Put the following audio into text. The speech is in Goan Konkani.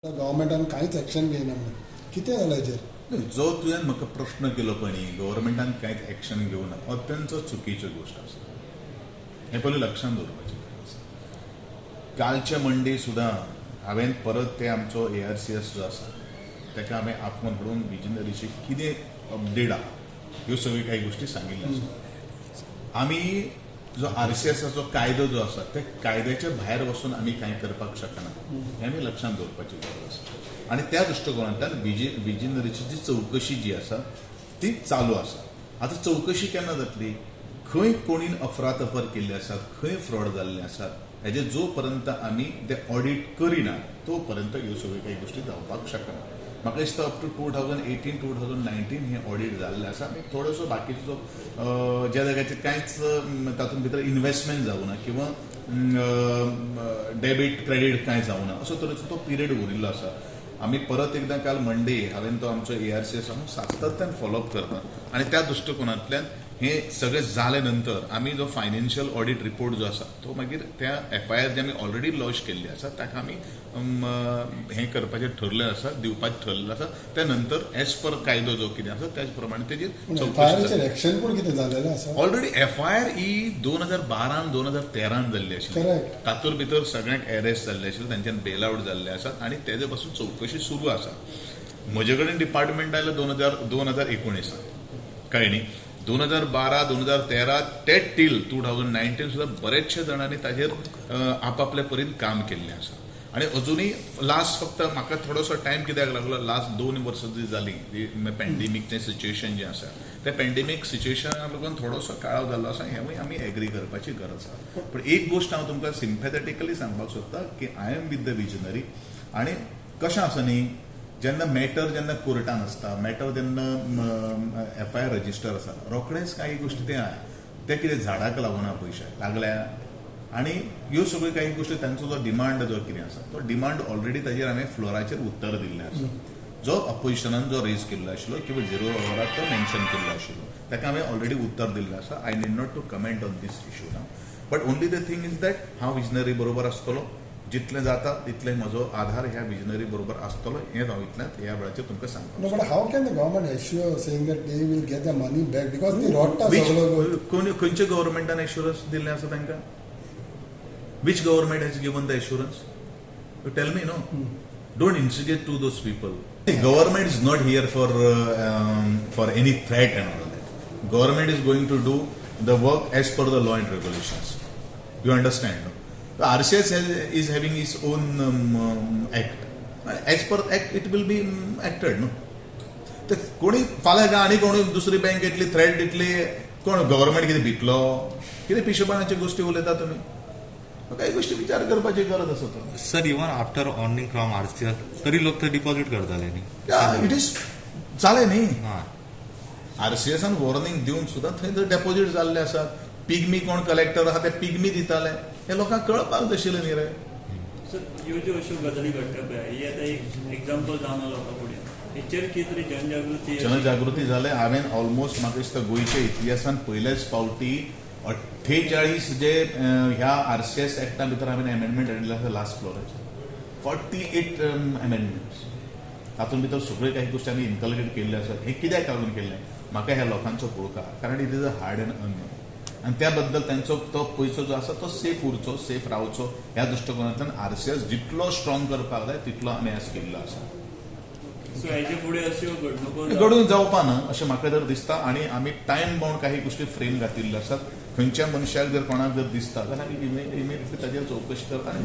गव्हर्मेंटान कांयच एक्शन घेयना म्हणून कितें जालां हेजेर? जो तुवें म्हाका प्रश्न केलो पळय न्ही, गव्हर्मेंटान कांयच एक्शन घेवना, अत्यंत चुकीच्यो गोश्ट आसा. हें पयलीं लक्षांत दवरपाची गरज आसा. कालच्या मंडे सुद्दां हांवें परत ते आमचो ARCS जो आसा ताका हांवें आपोवन हाडून विजनरीची कितें अपडेट आहा ह्यो सगळ्यो काही गोश्टी सांगिल्ल्यो आसा. आमी जो RCSाचो कायदो जो आसा त्या कायद्याच्या भायर वचून आमी कांय करपाक शकना हें आमी लक्षांत दवरपाची गरज आसा. आनी त्या दृश्टिकोणांतल्यान विजनरीची जी चवकशी जी आसा ती चालू आसा. आतां चवकशी केन्ना जातली, खंय कोणीन अफरातफर केल्ली आसात, खंय फ्रॉड जाल्ले आसात, हेजे जो पर्यंत आमी ते ऑडीट करिना तो पर्यंत ह्यो सगळ्यो काही गोश्टी जावपाक शकना. म्हाका दिसता अप टू 2018 2019 हें ऑडीट जाल्लें आसा. आनी थोडोसो बाकीचो जो ज्या जाग्याचेर कांयच तातूंत भितर इन्वेस्टमेंट जावना किंवा डेबीट क्रेडीट कांय जावना असो तरेचो तो पिरियड उरिल्लो आसा. आमी परत एकदां काल मंडे हांवें तो आमचो ARCS सातत्यान फॉलोअप करता आनी त्या दृश्टिकोणांतल्यान हे सगळें जाले नंतर आमी जो फायनान्शियल ऑडीट रिपोर्ट जो आसा तो मागीर त्या FIR जे आमी ऑलरेडी लॉन्च केल्ली आसा ताका आमी हें करपाचें ठरलें आसा, दिवपाचें ठरलें आसा. त्या नंतर एज पर कायदो जो कितें आसा त्याच प्रमाणे तेजेर चवकशी. एक्शन पूण कितें जालेलें आसा ऑलरेडी FIR ही 2012 2013 जाल्ली आशिल्ली. तातूंत भितर सगळ्यांक एरेस्ट जाल्ले आशिल्ले, तांच्यान बेल आवट जाल्ले आसात आनी तेजे पासून चवकशी सुरू आसा. म्हजे कडेन डिपार्टमेंट आयलें 2019 कळ्ळें न्ही. 2012 2013 ते टील 2019 सुद्दां बरेचशे जाणांनी ताजेर आपापले परीन काम केल्लें आसा. आनी अजुनूय लास्ट फक्त म्हाका थोडोसो टायम कित्याक लागलो, लास्ट 2 वर्सां जी जाली ती पॅन्डेमीकचें सिच्युएशन जें आसा त्या पॅन्डेमीक सिच्युएशनाक लागून थोडोसो काळो जाल्लो आसा, हेंवूय आमी एग्री करपाची गरज आसा. पूण एक गोश्ट हांव तुमकां सिम्पॅथेटिकली सांगपाक सोदता की I am with the visionary. आनी कशें आसा न्ही, जेन्ना मॅटर जेन्ना कोर्टान आसता, मॅटर जेन्ना FIR register आसा, रोखडेच काही गोश्टी ते कितें झाडाक लागूना पयशे लागल्या आनी ह्यो सगळ्यो काही गोश्टी तांचो जो डिमांड जो कितें आसा तो डिमांड ऑलरेडी ताजेर हांवें फ्लोराचेर उत्तर दिल्लें आसा. जो अपोजिशनान जो रेज केल्लो आशिल्लो किंवा झिरो अवराक तो मेन्शन केल्लो आशिल्लो ताका हांवें ऑलरेडी उत्तर दिल्लें आसा. I need not to comment on this issue now, but only the thing is that हांव विजनरी बरोबर आसतलो, जितलें जाता तितलें म्हजो आधार ह्या विजनरी बरोबर आसतलो हें हांव इतल्यान ह्या वेळाचेर तुमकां सांगता. But how can the government assure saying that they will get the money back because ती रोडटा सगळो? खंयच्या गव्हर्मेंटान एश्युरन्स दिल्लें आसा तांकां? Which government has given the assurance? You tell me, no? Don't instigate to those people. Government is not here for any threat and all that. Government is going to do the work as per the law and regulations. You understand? No? The RCS is having its own act. As per act, it will be acted, no? कोणी फाल्यां आनी कोणी दुसरी बँक येतली, थ्रेट दितली, कोण गव्हर्मेंट कितें भितलो, कितें पिशेपणाच्यो गोश्टी उलयता तुमी? काही गोष्टी विचार करपाची गरज आसा. Sir, even after warning from RCS तरी लोक ते डिपॉझिट करताले न्ही? It is जालें न्ही, RCSान वॉर्निंग दिवन सुद्दां थंय जर डेपोजीट जाल्ले आसात, पिग्मी कोण कलेक्टर आसा ते पिग्मी दिताले, हे लोकांक कळपाक जाय आशिल्लें न्ही रे. सर, ह्यो ज्यो अश्यो गजाली घडटा पळय, ही आतां एक एग्जाम्पल जावन लोकां फुडें, हेचेर कितें तरी जनजागृती जनजागृती जालें. हांवें ऑलमोस्ट म्हाका दिसता गोंयच्या इतिहासान पयल्याच फावटी 48 जे ह्या RCS एक्टा भितर हांवें एमेंडमेंट हाडिल्ले आसा लास्ट फ्लोराचेर 48 एमेंडमेंट्स. तातूंत भितर सगळ्यो काही गोश्टी आमी इनकल्केट केल्ल्यो आसात. हें कित्याक लागून केल्लें म्हाका ह्या लोकांचो पुळका, कारण it is a hard and earn money आनी त्या बद्दल तांचो तो पयसो जो आसा तो सेफ उरचो, सेफ रावचो ह्या दृश्टिकोनांतल्यान RCS जितलो स्ट्रॉंग करपाक जाय तितलो आमी आज केल्लो आसा. घडून जावपा ना अशें म्हाका तर दिसता. आनी आमी टायम बाउंड काही गोश्टी फ्रेम घातिल्ल्यो आसात. खंयच्या मनशाक जर कोणाक जर दिसता जाल्यार आमी इमिडिएटली ताजेर चवकशी करता आनी